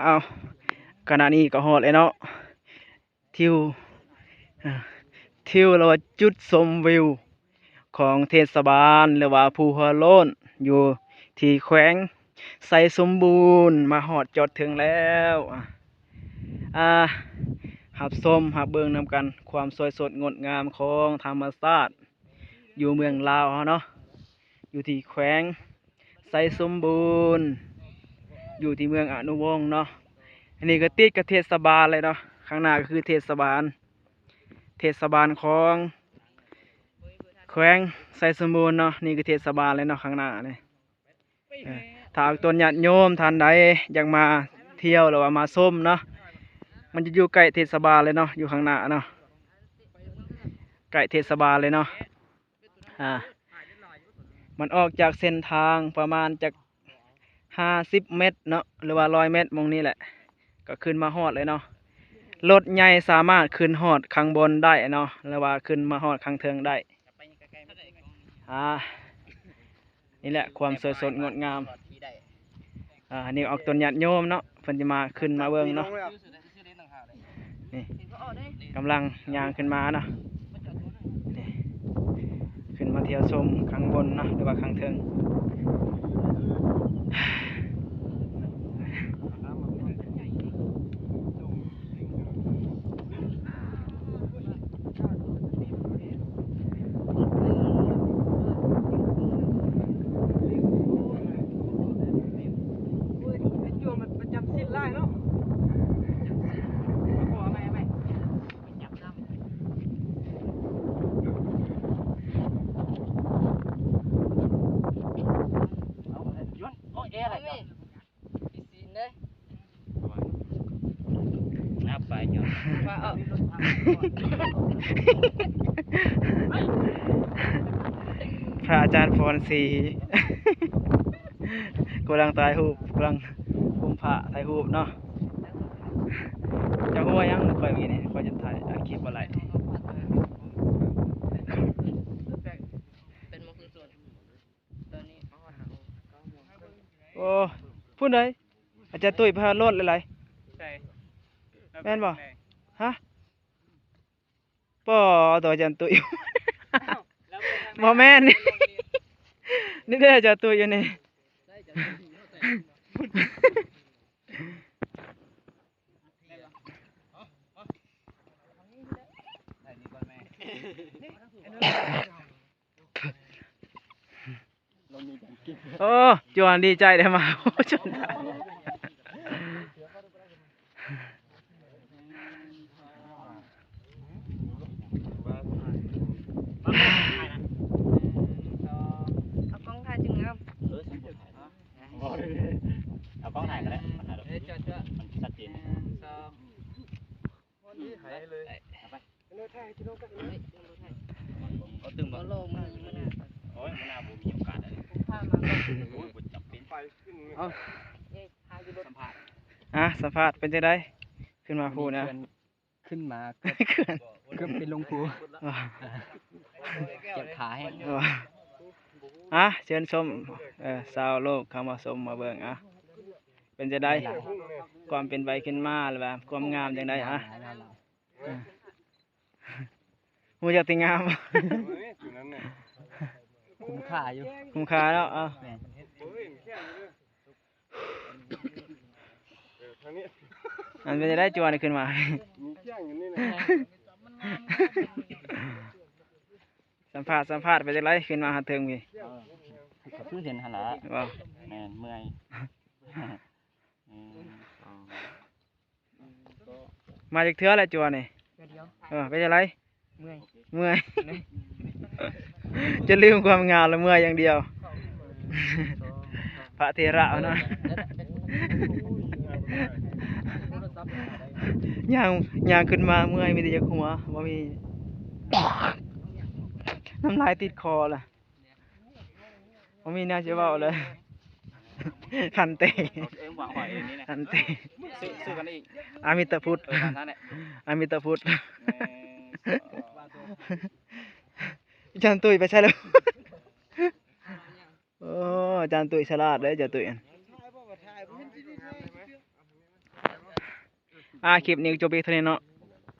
ອ້າວ ຂະນະນີ້ກໍຮອດແລ້ວເນາະ ທິວ ທິວ ຫຼືວ່າຈຸດຊົມວິວຂອງເທດສະບານ ຫຼືວ່າພູຫົວໂລ້ນ ຢູ່ທີ່ແຂວງໄຊສົມບູນ ມາຮອດຈອດເຖິງແລ້ວ. ອ່າ ຮັບຊົມຮັບເບິ່ງນຳກັນຄວາມສວຍສົດງົດງາມຂອງທຳມະຊາດ ຢູ່ເມືອງລາວເຮົາເນາະ ຢູ່ທີ່ແຂວງໄຊສົມບູນ ຢູ່ທີ່ເມືອງອະນຸວົງເນາະ. ອັນນີ້ກໍຕິດກັບເທດສະບານເລີຍເນາະ ຂ້າງໜ້າກໍຄືເທດສະບານ ເທດສະບານຂອງແຂວງໄຊສົມບູນເນາະ. ນີ້ຄືເທດສະບານເລີຍເນາະ ຂ້າງໜ້ານີ້. ເອີ ຖ້າອອກຕົນຍາດໂຍມທ່ານໃດຢາກມາທ່ຽວ ຫຼືວ່າມາຊົມເນາະ ມັນຈະຢູ່ໃກ້ເທດສະບານເລີຍເນາະ ຢູ່ຂ້າງໜ້າເນາະ ໃກ້ເທດສະບານເລີຍເນາະ. ອ່າ ມັນອອກຈາກເສັ້ນທາງປະມານຈັກຫ້າສິບແມັດເນາະ ຫຼືວ່າຮ້ອຍແມັດ ໝ່ອງນີ້ແຫຼະ ກໍຂຶ້ນມາຮອດເລີຍເນາະ. ລົດໃຫຍ່ສາມາດຂຶ້ນຮອດຂ້າງບົນໄດ້ເນາະ ຫຼືວ່າຂຶ້ນມາຮອດຂ້າງເທິງໄດ້. ອ່າ ນີ້ແຫຼະຄວາມສວຍສົດງົດງາມ. ອ່າ ອັນນີ້ອອກຕົນຍາດໂຍມເນາະ ເພິ່ນຈະມາຂຶ້ນມາເບິ່ງເນາະ. ນີ້ກຳລັງຍ່າງຂຶ້ນມາເນາະ ນີ້ ຂຶ້ນມາທ່ຽວຊົມຂ້າງບົນເນາະ ຫຼືວ່າຂ້າງເທິງ. ພະອາຈານພອນສີ ກຳລັງຖ່າຍຮູບ ກຳລັງຄຸມພະຖ່າຍຮູບເນາະ. ເຈົ້າຮູ້ວ່າຫຍັງ? ຂ້ອຍມີນີ້ ຂ້ອຍຈະຖ່າຍອັດຄລິບບໍ່ໄດ້. ໂອ້ ພຸ້ນໃດ໋ ອາຈານຕຸ້ຍພາລົດຫຼາຍໆ. ໃສ? ແມ່ນບໍ່? ຮະ? ປໍ ຕົວອາຈານຕຸ້ຍ ບໍ່ແມ່ນ ນີ້ເດ້ອາຈານຕຸ້ຍຢູ່ນີ້. ໂອ້ ຈວນດີໃຈໄດ້ມາ. ເອົາກ້ອງຖ່າຍຈຶ່ງງາມ. ເອົາກ້ອງຖ່າຍກໍໄດ້ ມັນຊັດເຈນ. ເອົາຕື່ມບໍ່? ໂອ້ຍ ມື້ໜ້າບໍ່ມີໂອກາດເລີຍ. ໂອ້ຍ ບໍ່ຈຳເປັນ. ເອົາ ສຳພາດ ອ່າ ສຳພາດເປັນຈັ່ງໃດ? ຂຶ້ນມາພູນະ ຂຶ້ນມາເກືອບ ເກືອບເປັນລົງພູ ເຈັບຂາແຮງ. ອ່າ ເຊີນຊົມ ເອີ ຊາວໂລກເຂົ້າມາຊົມມາເບິ່ງ. ອ່າ ເປັນຈັ່ງໃດ? ຄວາມເປັນໄປຂຶ້ນມາ ຫຼືວ່າຄວາມງາມຈັ່ງໃດ? ອ່າ ຮູ້ຈັກແຕ່ງາມ. ຄຸ້ມຄ່າຢູ່ ຄຸ້ມຄ່າເນາະ. ເອົາ ແມ່ນ ອັນເປັນຈັ່ງໃດ ຈວນຂຶ້ນມາ? ສຳພາດ ສຳພາດ ເປັນຈັ່ງໃດ ຂຶ້ນມາຮອດເທິງພີ້? ກໍຄືເຫັນຫັ້ນລະ. ບໍ່ ແມ່ນ ເມື່ອຍ. ອືມ ມາຈັກເທື່ອແລ້ວ ຈົວນີ້? ເທື່ອດຽວ. ເອີ ເປັນຈັ່ງໃດ? ເມື່ອຍ ເມື່ອຍ ຈົນລືມຄວາມງາມແລ້ວ ເມື່ອຍຢ່າງດຽວ. ພະເຖລະເນາະ ຍ່າງ ຍ່າງຂຶ້ນມາເມື່ອຍ ມີແຕ່ຢາກຫົວ ບໍ່ມີ ນ້ຳລາຍຕິດຄໍລະ. ບໍ່ມີແນວຊິເວົ້າເລີຍ ຄັນເຕ ເອົາເອງຫວັງຫອຍເອງນີ້ນະ ຄັນເຕ ຊື້ ຊື້ກັນອີກ ອາມິຕະພຸດ ເອີ ນັ້ນແຫຼະ ອາມິຕະພຸດ. ອາຈານຕຸ້ຍໄປໃສແລ້ວ? ໂອ້ ອາຈານຕຸ້ຍສະຫຼາດເດ້ ອາຈານຕຸ້ຍ ອັນ ຖ່າຍບໍ່ ວ່າຖ່າຍບໍ່ເຫັນຊິໄດ້ຖ່າຍ. ອ່າ ຄລິບນີ້ກໍຈົບພຽງເທົ່ານີ້ເນາະ.